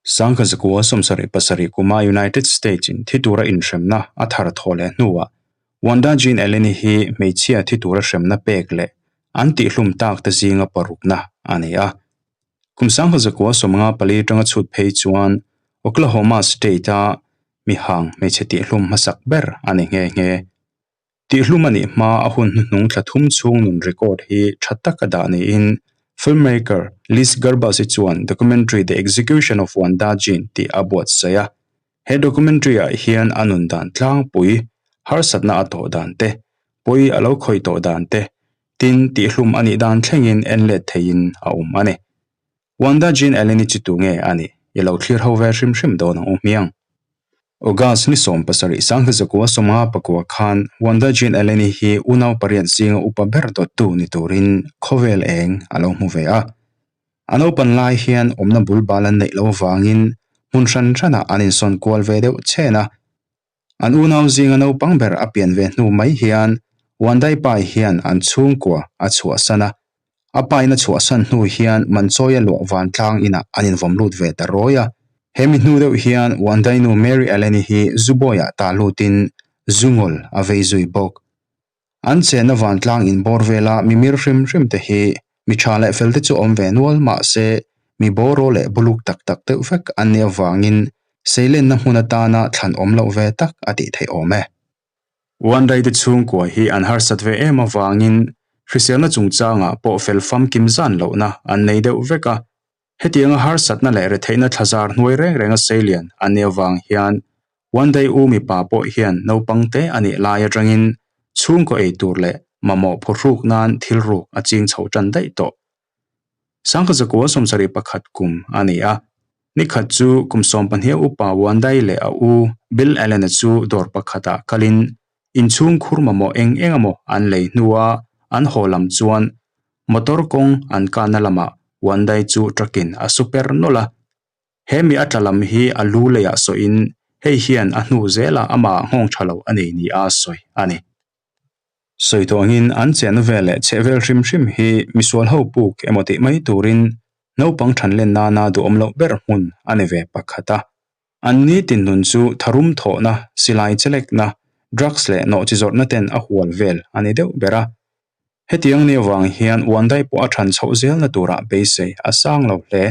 1977 kuma United States-in thi tura inhremna a thar thawh leh hnuah Wanda Jean Allen-i hi hmeichhia thi tura hremna pek leh an tihhlum tak te zinga parukna a ni a. Kum 1954 atanga chhut phei chuan Oklahoma State-a mihang hmeichhe tihhlum hmasak ber a ni nghe nghe. Tihhlum a nih hma a hun hnuhnung thla thum chhung nun record hi tha taka dah niin filmmaker Liz Garbus-i chuan documentary The Execution of Wanda Jean tih a buatsaih a. He documentary-ah hian a nun dan tlangpui, harsatna a tawh dan te, pawi a lo khawih tawh dan te, tin tihhlum a nih dan thlengin en let theihin a awm a ni. Wanda Jean Allen-i chu tu nge a nih? I lo thlir ho ve hrim hrim dawn ang u hmiang. August ni 17 sanghlazakua sawma pakua khan Wanda Jean Allen-i hi unau pariat zinga upa ber dawttu ni turin khawvel eng a lo hmu ve a. A naupan lai hian awmna bul bal an neih loh avangin hmun hran hranah an insawn kual ve deuh chhen a. An unau zinga naupang ber a pian ve hnu mai hian Wandai Pai hian an chhungkua a chhuahsan a. A pain a chhuahsan hnu hian Manchawia luah vantlang inah an invawm lut ve ta rawi a. He mi hnu deuh hian Wandai nu Mary Allen-i hi Zubawiah ta lutin Zungul a vei zui bawk. An chenna vantlang inbawr vela mimir hrim hrim te hi mi tha leh fel te chu awm ve nual mah se mi bawraw leh buluk tak tak deuh vek an nih avangin seilenna hmun atana thlan awm loh ve tak a tih theih awm e. Uandaite chhungkua hi an harsat ve em avangin hriselna chungchangah pawh fel famkim zan lohna an nei deuh vek a. Hetianga harsatna leh retheihna thlazar hnuai reng renga seilian an nih avang hian One Day U mipa pawh hian naupang te a nih lai atangin chhungkaw ei tur leh mamawh phawrhruk nan thil ruk a ching chho tan daih tawh. Sangkazakua 71 kum a ni a. Ni khat chu kum 12 upa One Day leh a u Bill Allen-a chu dawr pakhatah kalin inchhung khur mamawh eng eng emaw an lei hnua an haw lam chuan motor kawng an kahna lamah One Day chu truck-in a su per nawlh a. He mi a tla lam hi a lu leiah sawiin hei hian a hnu zelah amah nghawng tha lo a nei ni a sawi a ni. Sawi tawh angin an chenna vel leh chhehvel hrim hrim hi misual ho puk emaw tih mai turin naupang thanlen nana duhawm loh ber hmun a ni ve pakhat a. An ni tinhnun chu tharum thawhna, silai chelekna, drugs leh nawhchi zawrhna ten a hual vel a ni deuh ber a. Hetiang ni avang hian Wandai pawh a than chhoh zelna turah beisei a sang lo hle.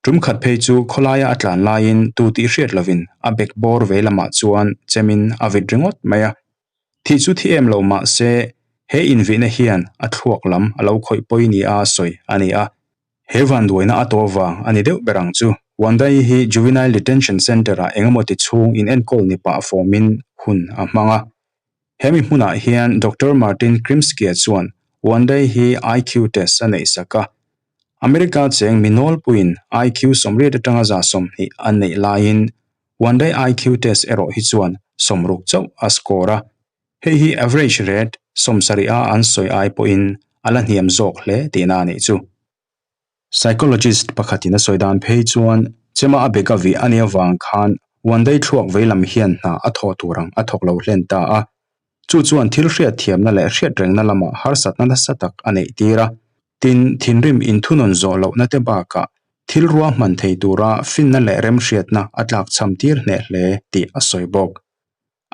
Tum khat phei chu khawlaia a tlan laiin tu tih hriat lovin a bek bawr vei lamah chuan chemin a vit ringawt mai a. Thih chu thi em lo mah se he invihna hian a thluak lam a lo khawih pawi nia sawi a ni a. He vanduaina a tawh vang a ni deuh ber ang chu. Wandai hi Juvenile Detention Centre-ah engemaw ti chhung inenkawl ni pah fawmin hun a hmang a. Hemi hmunah hian Doctor Martin Krimsky-a chuan Wandai hi IQ test a neihsak a. America cheng mi nawlpuiin IQ 80 atanga 20 an neih laiin Wandai IQ test erawh hi chuan 60 chauh a score a. Hei hi average rate 70 a an sawi ai pawhin a la hniam zawk hle tihna a nih chu. Psychologist pakhatin a sawi dan phei chuan chema a bag a vih a nih avang khan Wandai thluak vei lam hian hna a thawh tur ang a thawk lo hlen ta a. Chu chuan thil hriatthiamna leh hriatrengna lamah harsatna nasa tak a neih tir a. Tin, thinrim inthunawn zawh lohna te bakah thil ruahman thei tura finna leh remhriatna a tlakchham tir hneh hle tih a sawi bawk.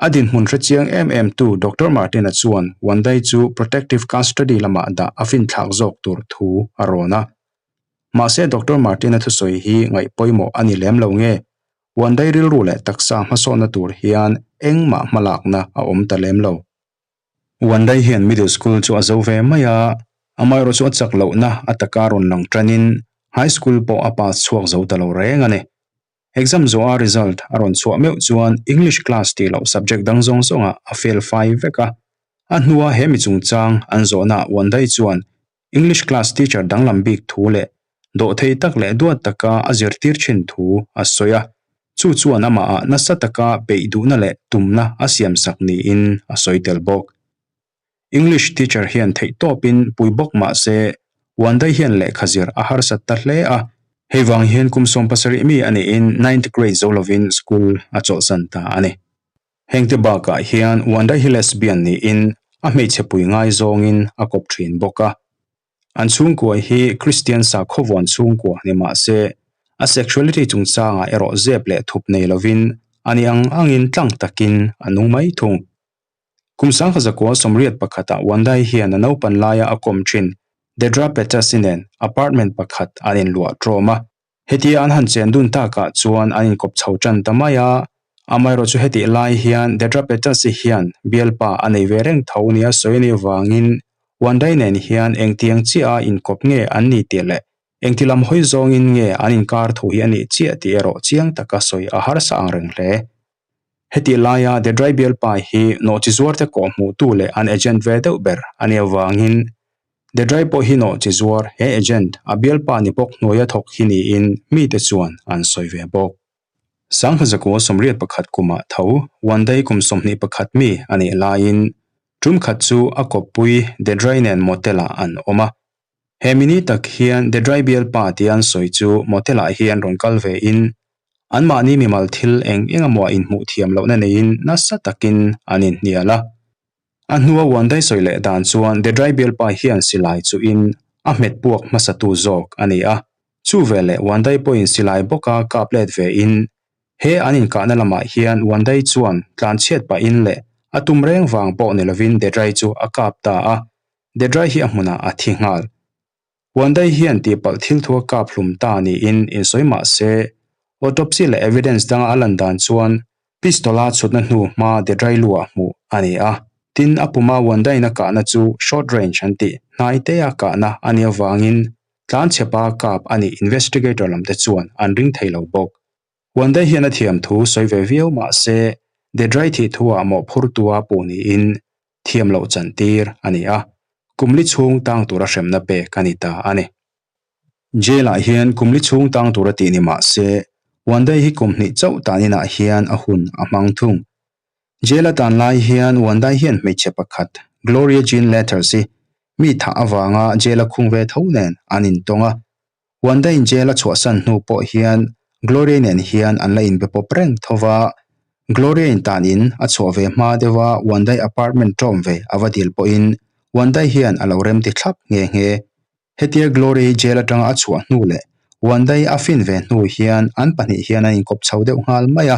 A dinhmun hre chiang em em tu Doctor Martin-a chuan Wandai chu protective custody lamah dah a finthlak zawk tur thu a rawn a. Mahse Doctor Martin-a thusawi hi ngaih pawimawh a ni lem lo nge, Wandai rilru leh taksa hmasawnna tur hian engmah hmalakna a awm ta lem lo. Wandai hian middle school chu a zo ve mai a, amaherawh chu a chak lohna a taka rawn lang tanin high school pawh a pass chhuak zo ta lo reng a ni. Exam zawha result a rawn chhuah meuh chuan English class tih loh subject dang zawng zawngah a fail fai vek a. A hnua he mi chungchang an zawhnaah Wandai chuan English class teacher danglam bik thu leh dawhthei tak leh duat taka a zirtir thin thu a sawi a, chu chuan amahah nasa taka peih duhna leh tumna a siamsak niin a sawi tel bawk. English teacher hian theihtawpin pui bawk mah se Wandai hian lehkha zir a harsat ta hle a, hei vang hian kum 17 mi a niin ninth grade zo lovin school a chawlhsan ta a ni. Hengte bakah hian Wandai hi lesbian niin a hmeichhe pui ngaizawngin a kawp thin bawk a. An chhungkua hi Kristian sakhaw vuan chhungkua ni mah se, A sexuality chungchangah erawh zep leh thup nei lovin a ni ang angin tlang takin a nung mai thung. Kum 1981-ah Wandai hian a naupan laia a kawm thin Dedra Petasi nen apartment pakhat an inluah tawm a. Hetia an han chen dun takah chuan an inkawp chho tan ta mai a, amaherawhchu hetih lai hian Dedra Petasi hian bialpa a nei ve reng tho nia sawi a nih vangin Wandai nen hian engtiang chiaha inkawp nge an ni tih leh Engti lam hawi zawngin nge an inkar thu hi a nih chiah tih erawh chiang taka sawi a harsa ang reng hle. Hetih laia The Dry bialpa hi nawhchi zuarte kawhhmuhtu leh an agent ve deuh ber a nih avangin The Dry pawh hi nawhchi zuar he agent a bialpa ni bawk hnuaia thawk hi niin mite chuan an sawi ve bawk. 1981 kumah tho Wandai kum 21 mi a nih laiin tum khat chu a kawppui The Dry nen motel-ah an awm a. He mini tak hian The Dry bialpa tia an sawi chu motel-ah hian rawn kal ve in anmahni mimal thil eng eng emaw inhmuh thiam lohna neiin nasa takin an inhnial a. A hnua Wandai sawi leh dan chuan The Dry bialpa hian silai chuhin a hmet puak hmasatu zawk a ni a. Chu veleh Wandai pawhin silai bawka kap let ve in he an inkahna lamah hian Wandai chuan tlanchhiat pahin leh a tum reng vang pawh ni lovin The Dry chu a kap ta a. Dedrai hi a hmunah a thi nghal. Wandai hian tihpalh thil thu a kap hlum ta niin insawi mah se, autopsy leh evidence danga a lan dan chuan pistol-a chhutna hnu hma Dedrai luah hmuh a ni a. Tin, a puma Wandai-in a kahna chu short range an tih hnai tea kahna a nih avangin tlanchhepa kap a nih investigator lamte chuan an ring thei lo bawk. Wandai hian a thiam thu sawi ve viau mah se, Dedrai thih thuah mawhphurtua puh niin thiam loh chantir a ni a, kum li chhung tang tura hremna pek a ni ta a ni. Jail-ah hian kum li chhung tang tura tih ni mah se, Wandai hi kum hnih chauh taninah hian a hun a hmang thung. Jail-a tan lai hian Wandai hian hmeichhe pakhat, Gloria Jean Letters hi mi thah avanga jail-a khung ve tho nen an intawng a. Wandai'n jail-a chhuahsan hnu pawh hian Gloria nen hian an la inbe pawp reng tho va, Gloria-in tanin a chhuah ve hma deuh a Wandai apartment ṭawm ve a va dil pawhin Wandai hian a lo remti thlap nghe nghe. Hetia Gloria-i jail aṭanga a chhuah hnu leh Wandai a fin ve hnu hian an pahnih hian an inkawp chho deuh nghal mai a,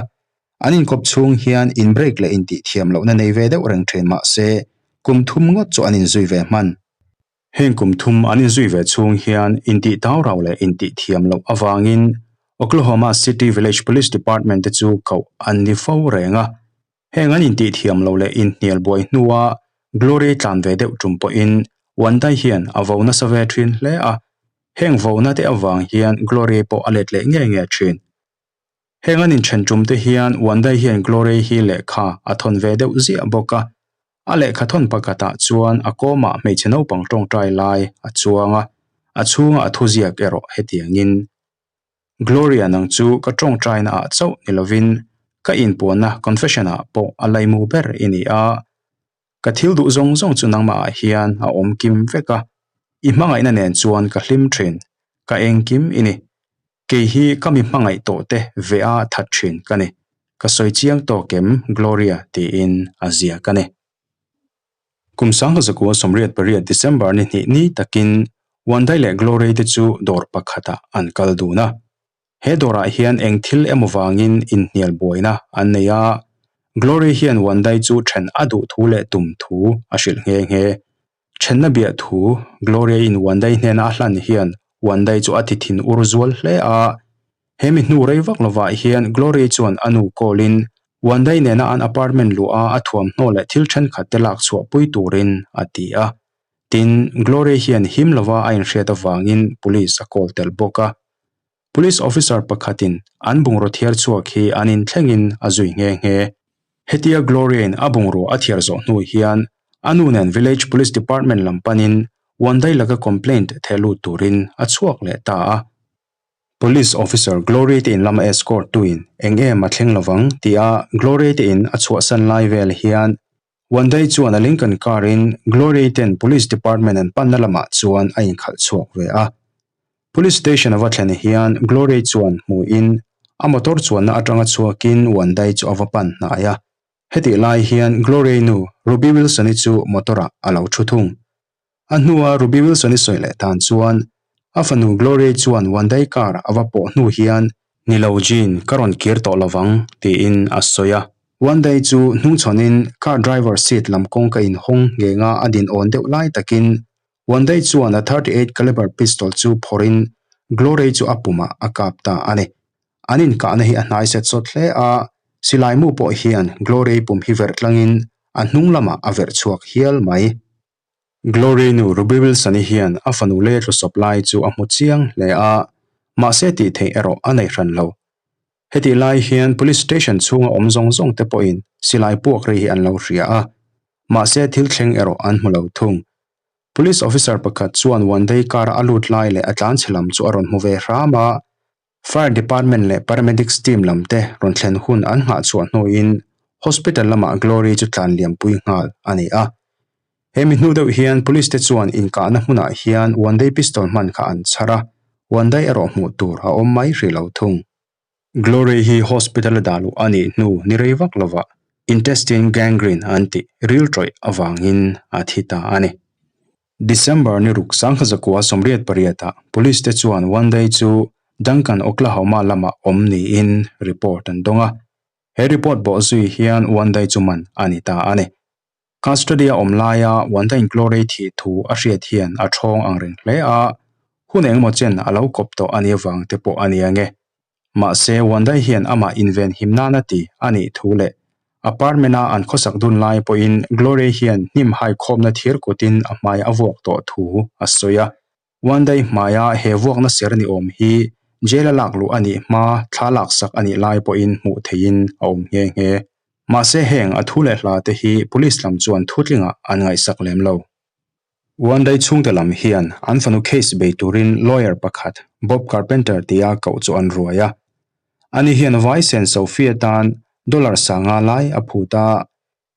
an inkawp chhung hian in break leh intihthiam lohna nei ve deuh reng ṭhin mah se kum thum ngawt chu an inzui ve hman. Heng kum thum an inzui ve chhung hian intih tau rau leh intih thiam loh avangin Oklahoma City Village Police Department te chu koh an ni fo reng a. Heng an intih thiam loh leh inhnial buai hnua Glory tlan ve deuh tum pawhin Wandai hian a vo nasa ve thin hle a. Heng vona te avang hian Glory pawh a let leh nge nge thin. Heng an inthen tum te hian Wandai hian Glory hi lehkha a thawn ve deuh ziah bawk a. A lehkha thawn pakhatah chuan a kawmah hmeichhe naupang tawngtai lai a chuang a, a chhunga a thuziak erawh hetiangin, Gloria nang chu ka tawngtaina ah chauh ni lovin ka inpuanna confession ah pawh a laimu ber i ni a, ka thil duh zawng zawng chu nangmah ah hian a awm kim vek a, i hmangaihna nen chuan ka hlim thin, ka engkim i ni. Kei hi ka mi hmangaih tawh te ve a that thin ka ni. Ka sawi chiang tawk em Gloria tiin a ziak a ni. Kum 1988 December ni hnih ni takin Wandai leh Gloria te chu dawr pakhatah an kal dun a. He dawrah hian eng thil emaw vangin inhnial buaina an nei a, Gloria hian Wandai chu then a duh thu leh tum thu a hrilh nghe nghe. Thenna biah thu Gloria-in Wandai hnena a hlan hian Wandai chu a ti thin ur zual hle a. He mi hnu rei vak lovah hian Gloria chuan a nu call-in Wandai nena an apartment luah a a thuamhnaw leh thil thenkhat te lak chhuah pui turin a ti a. Tin, Gloria hian him lova a inhriat avangin police a call tel bawk a. Police officer pakhatin an bungraw thiar chhuak hi an inthlengin a zui nghe nghe. Hetia Gloria-in a bungraw a thiar zawh hnu hian a nu nen Village Police Department lam panin Wandai laka complaint theh lut turin a chhuak leh ta a. Police officer Gloria te in lama escort tuin eng em a thleng lovang tia Gloria te in a chhuahsan lai vel hian Wandai chuan a Lincoln car in Gloria ten Police Department an panna lamah chuan a inkhalh chhuak ve a. Police station a va thlen hian Gloria chuan hmuhin a motor chuanna atanga chhuakin Wandai chu a va pan hnai a. Hetih lai hian Gloria nu Ruby Wilson-i chu motor ah a lo thu thung. A hnua Ruby Wilson-i sawi leh tan chuan A fanu Gloria chuan Wanda-i car a va pawh hnu hian, Ni lo Jean, ka rawn kir tawh lovang, tiin a sawi a. Wanda-i chu hnungchhawnin car driver seat lam kawng ka inhawng nghenga a din awn deuh lai takin Wanda-i chuan a 38 caliber pistol chu phawrhin Gloria-i chu a pumah a kap ta a ni. An inkahna hi a hnai set sawt hle a, silai mu pawh hian Gloria-i pum hi verh tlangin a hnung lamah a verh chhuak hial mai. Gloria nu Ruby Wilson-i hian a fanu lei tlusawp lai chu a hmu chiang hle a, mahse tih theih erawh a nei hran lo. Hetih lai hian Police Station chhunga awm zawng zawng te pawhin silai puak ri hi an lo hria a, mahse thil thleng erawh an hmu lo thung. Police officer pakhat chuan Wandei car a lut lai leh a tlanchhe lam chu a rawn hmu ve hram a, Fire Department leh Paramedics team lam te rawn thlen hun an nghah chhuah hnuin Hospital lamah Glory chu tlan liam pui nghal a ni a. He mi hnu deuh hian Police te chuan inkahna hmunah hian Wandei pistol hman kha an chhar a, Wandei erawh hmuh tur a awm mai hrih lo thung. Glory hi hospital a dah luh a nih hnu ni rei vak lovah intestine gangrene an tih ril tawih avangin a thi ta a ni. December ni ruk sangkha zakua 88 ah police te chuan One Day chu Duncan, Oklahoma lamah awm niin report an dawng a. He report bawh zui hian One Day chu man a ni ta a ni. Custody a awm laia Wanda-in Glory thih thu a hriat hian a ṭhawng ang reng hle a, hun engemaw chen a lo kawp tawh a nih avang te pawh a ni ang e. Mahse, Wanda hian amah inven him nana ti a nih thu leh apartment-a an khawsak dun lai pawhin Glory hian hnim hai khawpna thir kutin a hmai a vuak tawh thu a sawi a. Wanda-i hmaia he vuakna ser ni awm hi jail-a lak luh a nih hma thla laksak a nih lai pawhin hmuh theihin a awm nghe nghe. Mahse heng a thu leh hla te hi police lam chuan thutlingah an ngaihsak lem lo. Wanda-i chhungte lam hian an fanu case bei turin lawyer pakhat Bob Carpenter tia koh chu an ruai a. Ani hian vai sen Sophia tan dollar sanga lai a phut a,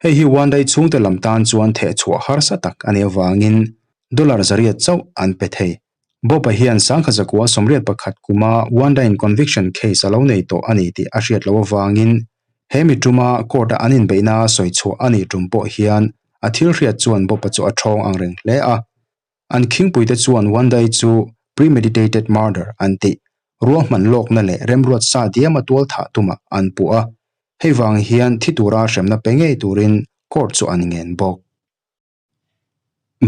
Hei hi Wandai chhungte lam tan chuan thehchhuah harsa tak a nih avangin dollar zariat chauh an pe thei. Bob-a hian 1981 kuma Wandai'n conviction case a lo nei tawh a ni tih a hriat loh avangin he mi tuma court-a an inbeihna sawi chhuah a nih tum pawh hian a thil hriat chuan Bob-a chu a ṭhawng ang reng hle a. An khingpuite chuan Wandai chu premeditated murder an tih Ruahman lawkna leh remruat sa diama tual thah tumah an puh a, hei vang hian thi tura hremna pe ngei turin court chu an ngen bawk.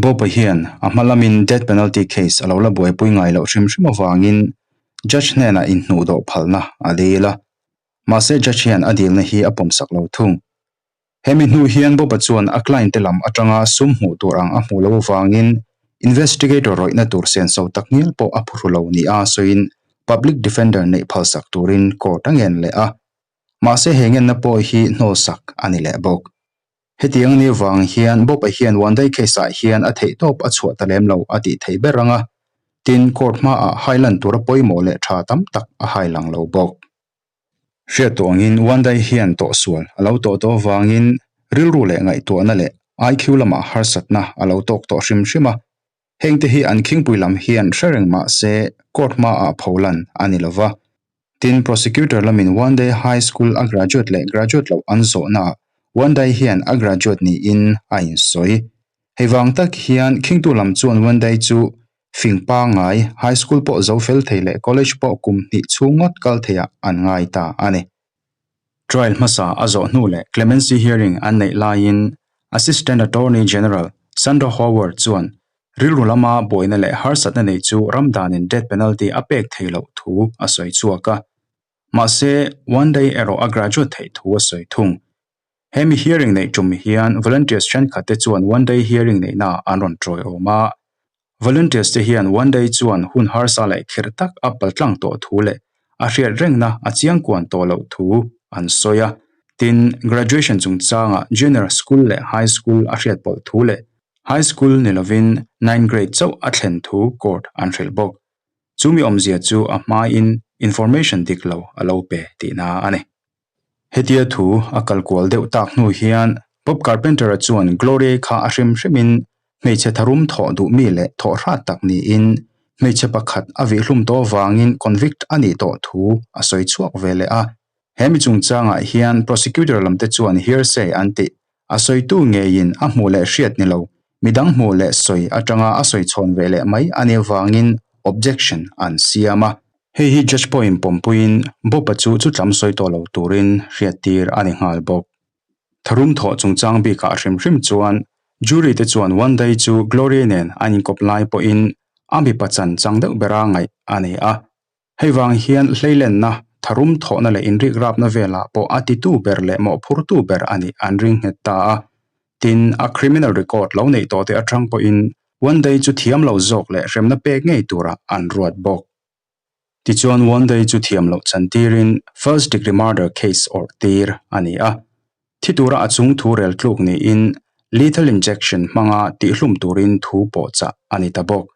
Bob-a hian a hma lamin death penalty case a lo la buaipui ngai loh hrim hrim avangin judge hnenah inhnuhdawh phalna a dil a, mahse judge hian a dilna hi a pawmsak lo thung. Hemi hnu hian Bob-a chuan a client te lam atanga sum hmuh tur ang a hmuh loh avangin investigator rawihna tur senso tak ngial pawh a phuhru lo nia sawiin public defender neih phalsak turin court a ngen leh a. Mahse he ngenna pawh hi hnawlsak a ni leh bawk. Hetiang ni vang hian Bob-a hian Wandai case-ah hian a theihtawp a chhuah ta lem lo a tih theih ber ang a, tin court hmaah hailan tura pawimawh leh tha tam tak a hailang lo bawk. Hriat tawh angin Wandai hian tawhsual a lo tawh tawh avangin rilru leh ngaihtuahna leh IQ lamah harsatna a lo tawk tawh hrim hrim a. Hengte hi an khingpui lam hian hre reng mah se court hmaah pholan a ni lova. Tin, prosecutor lamin Wandai High School a graduate leh graduate loh an zawhnaah Wandai hian a graduate niin a insawi. Hei vang tak hian khingtu lam chuan Wandai chu Fing pangngai, high school pawh zo fel thei leh college pawh kum hnih chhung ngawt kal theiah an ngai ta a ni. Trial hmasa a zawh hnu leh clemency hearing an neih laiin Assistant Attorney General Sandra Howard chuan rilru lama buaina leh harsatna nei chu ram danin death penalty a pek thei loh thu a sawi chhuak a. Mahse, one day erawh a graduate theih thu a sawi thung. Hemi hearing neih tum hian volunteers thenkhat te chuan one day hearing neihna an rawn tawiawm a. Volunteers te hian one day chuan hun harsa leh khirh tak a paltlang tawh thu leh a hriat rengna a chiangkuan tawh loh thu an sawi a. Tin, graduation chungchangah junior school leh high school a hriat pawlh thu leh high school ni lovin nine grade chauh a thlen thu court an hrilh bawk. Chumi awmzia chu a hmain information dik lo a lo pe tihna a ni. Hetia thu a kal kual deuh tak hnu hian Bob Carpenter-a chuan Gloria-i kha a hrim hrimin hmeichhe tharum thawh duh mi leh thawh hrat tak niin hmeichhe pakhat a vihhlum tawh avangin convict a nih tawh thu a sawi chhuak ve leh a. He mi chungchangah hian prosecutor lamte chuan hearsay an tih a sawitu ngeiin a hmuh leh hriat ni lo, midang hmuh leh sawi atanga a sawi chhawn ve leh mai a nih avangin. objection an siam a. Hei hi judge pawhin pawmpuiin Bob-a chu chutlam sawi tawh lo turin hriattir a ni nghal bawk. Tharum thawh chungchang bikah hrim hrim chuan jury te chuan Wanda-i chu Gloria nen an inkawp lai pawhin a mipa chan chang deuh bera ngaih a ni a. Hei vang hian hleilenna, tharum thawhna leh inrikrapna velah pawh a titu ber leh mawhphurtu ber a nih an ring nghet ta a. Tin, a criminal record lo neih tawhte atang pawhin Wanda-i chu thiam lo zawk leh hremna pek ngei turah an ruat bawk. Tichuan Wanda-i chu thiam loh chantirin first degree murder case awrh tir a ni a. Thi tura a chung thu rel tluk niin lethal injection hmanga tihhlum turin thu pawh chah a ni ta bawk.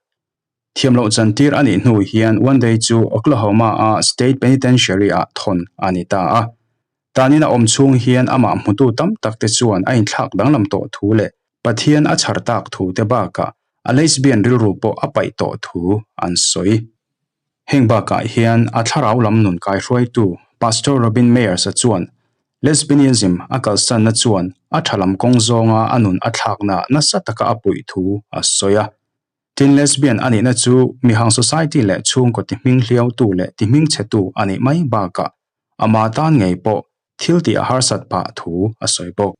Thiam loh chantir a nih hnu hian Wanda-i chu Oklahoma-a State Penitentiary-ah thawn a ni ta a. Tanin a awm chhung hian amah hmutu tam tak te chuan a inthlak danglam tawh thu leh Pathian a chhar tak thu te bakah a lesbian rilru pawh a paih tawh thu an sawi. Heng bakah hian a thlarau lam nun kaihruaitu Pastor Robin Meyers-a chuan lesbianism a kalsanna chuan a tha lam kawng zawnga a nun a thlakna nasa taka a puih thu a sawi a. Tin, lesbian a nihna chu mihang society leh chhungkaw tihming hliautu leh tihming chhetu a nih mai bakah ama tan ngei pawh thil tih a harsat phah thu a sawi bawk.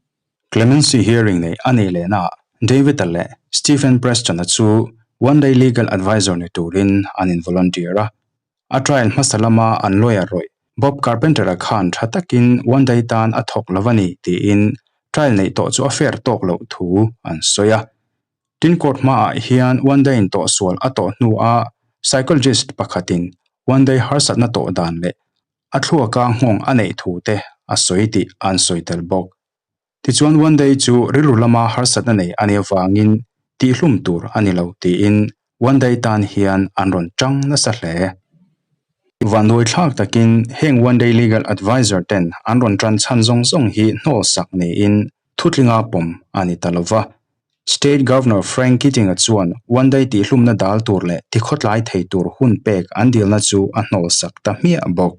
Clemency hearing nei a nih lehnaah David-a leh Stephen Preston-a chu One Day Legal Advisor ni turin an in volunteer a. A trial hmasa lama an lawyer rawih Bob Carpenter-a khan tha takin One Day tan a thawk lo a ni tiin trial neih tawh chu a fair tawk loh thu an sawi a. Tin court hmaah hian One Day in tawhsual a tawh hnuah psychologist pakhatin One Day harsatna tawh dan leh a thluaka nghawng a neih thu te a sawi tih an sawi tel bawk. Tichuan One Day chu rilru lama harsatna nei a nih avangin tihhlum tur a ni lo tiin One Day tan hian an rawn tang nasa hle. Vanduai thlak takin heng One Day Legal Advisor ten an rawn tan chhan zawng zawng hi hnawlsak niin thutlinga pawm a ni ta lova. State Governor Frank Keating-a chuan One Day tihhlumna dal tur leh tikhawtlai thei tur hun pek an dilna chu a hnawlsak ta hmiah bawk.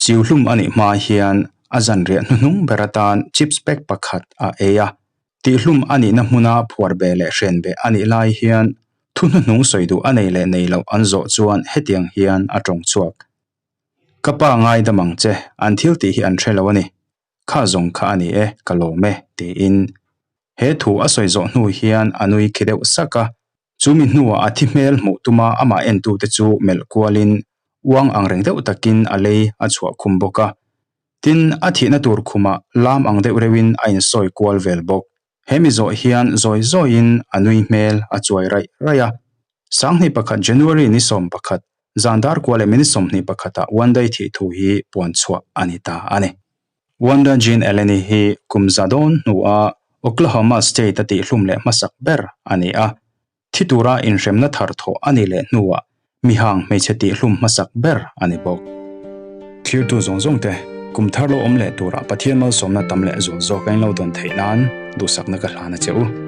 Chiuhlum a nih hma hian a zanriah hnuhnung ber atan chips pack pakhat a ei a. Tihhlum a nihna hmuna phuar beh leh hren beh a nih lai hian thu hnuhnung sawi duh a nei leh nei loh an zawh chuan hetiang hian a tawng chhuak. Ka pa ngaidam ang che, an thil tih hi an hre lo a ni. Kha zawng kha a ni e, ka lawm e, tiin. He thu a sawi zawh hnu hian a nui khi deuh sak a. Chu mi hnuah a thi hmel hmuh tuma amah entute chu melh kualin uang angreng deuh takin a lei a chhuah khum bawk a. Tin, a thihna tur khumah lam ang deuh reuhin a insawi kual vel bawk. He mi zawh hian zawi zawiin a nui hmel a chuai raih raih a. 2001 January ni 11, zan dar kua leh minute 21 ah Wanda-i thih thu hi puan chhuah a ni ta a ni. Wanda Jean Allen-i hi kum za dawn hnua Oklahoma State a tihhlum leh hmasak ber a ni a. Thi tura inhremna thar thawh a nih leh hnuah mihang hmeichhe tihhlum hmasak ber a ni bawk. Thirtu zawng zawng te, kum thar lo awm leh turah Pathian malsawmna tam leh zual zawk a inlo dawn theih nan duhsakna ka hlan a che u.